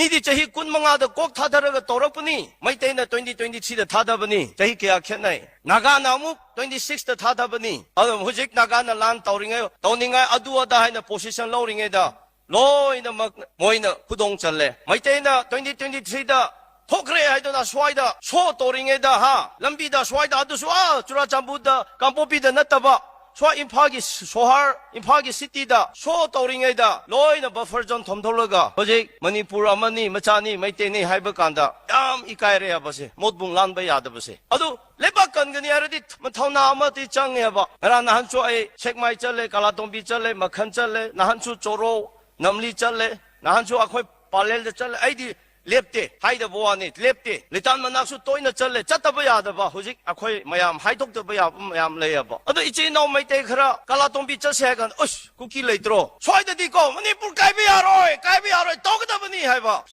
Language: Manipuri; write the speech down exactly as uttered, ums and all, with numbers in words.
ꯃꯤꯗꯤ ꯆꯍꯤ ꯀꯨꯟꯃꯉꯥꯗ ꯀꯣꯛ ꯊꯥꯗꯔꯒ ꯇꯧꯔꯛꯄꯅꯤ, ꯃꯩꯇꯩꯅ twenty twenty threeꯗ ꯊꯥꯗꯕꯅꯤ꯫ ꯆꯍꯤ ꯀꯌꯥ ꯈꯦꯠꯅꯩ? ꯅꯥꯒꯥꯅ ꯑꯃꯨꯛ twenty sixꯇ ꯊꯥꯗꯕꯅꯤ꯫ ꯑꯗꯨ ꯍꯧꯖꯤꯛ ꯅꯥꯒꯥꯅ ꯂꯥꯟ ꯇꯧꯔꯤꯉꯩ, ꯇꯧꯅꯤꯡꯉꯥꯏ ꯑꯗꯨ ꯑꯗꯥ ꯍꯥꯏꯅ position ꯂꯧꯔꯤꯉꯩꯗ ꯂꯣꯏꯅꯃꯛ ꯃꯣꯏꯅ ꯈꯨꯗꯣꯡ ꯆꯜꯂꯦ꯫ ꯃꯩꯇꯩꯅ twenty twenty threeꯗ ꯊꯣꯛꯈ꯭ꯔꯦ ꯍꯥꯏꯗꯨꯅ ꯁ꯭ꯋꯥꯏꯗ show ꯇꯧꯔꯤꯉꯩꯗ, ꯍꯥ, ꯂꯝꯕꯤꯗ ꯁ꯭ꯋꯥꯏꯗ, ꯑꯗꯨꯁꯨ ꯑꯥ ꯆꯨꯔꯥꯆꯥꯟꯄꯨꯔꯗ, ꯀꯥꯡꯄꯣꯛꯄꯤꯗ ꯅꯠꯇꯕ, ꯁ꯭ꯋꯥꯏ ꯏꯝꯐꯥꯜꯒꯤ ꯁꯣꯍꯔ, ꯏꯝꯐꯥꯜꯒꯤ cityꯗ show ꯇꯧꯔꯤꯉꯩꯗ ꯂꯣꯏꯅ buffer zone ꯊꯝꯗꯣꯛꯂꯒ ꯍꯧꯖꯤꯛ ꯃꯅꯤꯄꯨꯔ ꯑꯃꯅꯤ, ꯃꯆꯥꯅꯤ, ꯃꯩꯇꯩꯅꯤ ꯍꯥꯏꯕ ꯀꯥꯟꯗ ꯌꯥꯝ ꯏꯀꯥꯏꯔꯦ ꯍꯥꯏꯕꯁꯦ, ꯃꯣꯠꯕꯨꯡ ꯂꯥꯟꯕ ꯌꯥꯗꯕꯁꯦ꯫ ꯑꯗꯨ ꯂꯩꯕꯥꯛ ꯀꯟꯒꯅꯤ ꯍꯥꯏꯔꯗꯤ ꯊꯧꯅꯥ ꯑꯃꯗꯤ ꯆꯪꯉꯦꯕ꯫ ꯉꯔꯥꯡ ꯅꯍꯥꯟꯁꯨ ꯑꯩ ꯁꯦꯛꯃꯥꯏ ꯆꯠꯂꯦ, ꯀꯥꯂꯥꯇꯣꯝꯕꯤ ꯆꯠꯂꯦ, ꯃꯈꯟ ꯆꯠꯂꯦ, ꯅꯍꯥꯟꯁꯨ ꯆꯣꯔꯣ, ꯅꯝꯂꯤ ꯆꯠꯂꯦ, ꯅꯍꯥꯟꯁꯨ ꯑꯩꯈꯣꯏ ꯄꯥꯂꯦꯜꯗ ꯆꯠꯂꯦ꯫ ꯑꯩꯗꯤ ꯂꯦꯞꯇꯦ ꯍꯥꯏꯗꯕ ꯋꯥꯅꯤ, ꯂꯦꯞꯇꯦ꯫ ꯂꯤꯇꯥꯟ ꯃꯅꯥꯛꯁꯨ ꯇꯣꯏꯅ ꯆꯠꯂꯦ, ꯆꯠꯇꯕ ꯌꯥꯗꯕ ꯍꯧꯖꯤꯛ ꯑꯩꯈꯣꯏ ꯃꯌꯥꯝ ꯍꯥꯏꯗꯣꯛꯇꯕ ꯌꯥꯕ ꯃꯌꯥꯝ ꯂꯩꯌꯦꯕ꯫ ꯑꯗꯣ ꯏꯆꯤꯟ ꯏꯅꯥꯎ ꯃꯩꯇꯩ ꯈꯔ ꯀꯥꯂꯥꯇꯣꯝꯕꯤ ꯆꯠꯁꯦ ꯍꯥꯏ ꯀꯥꯟꯗ, "ꯑꯁ, ꯀꯨꯀꯤ ꯂꯩꯇ꯭ꯔꯣ? ꯁ꯭ꯋꯥꯏꯗꯗꯤꯀꯣ ꯃꯅꯤꯄꯨꯔ ꯀꯥꯏꯕ ꯌꯥꯔꯣꯏ, ꯀꯥꯏꯕ ꯌꯥꯔꯣꯏ, ꯇꯧꯒꯗꯕꯅꯤ" ꯍꯥꯏꯕ꯫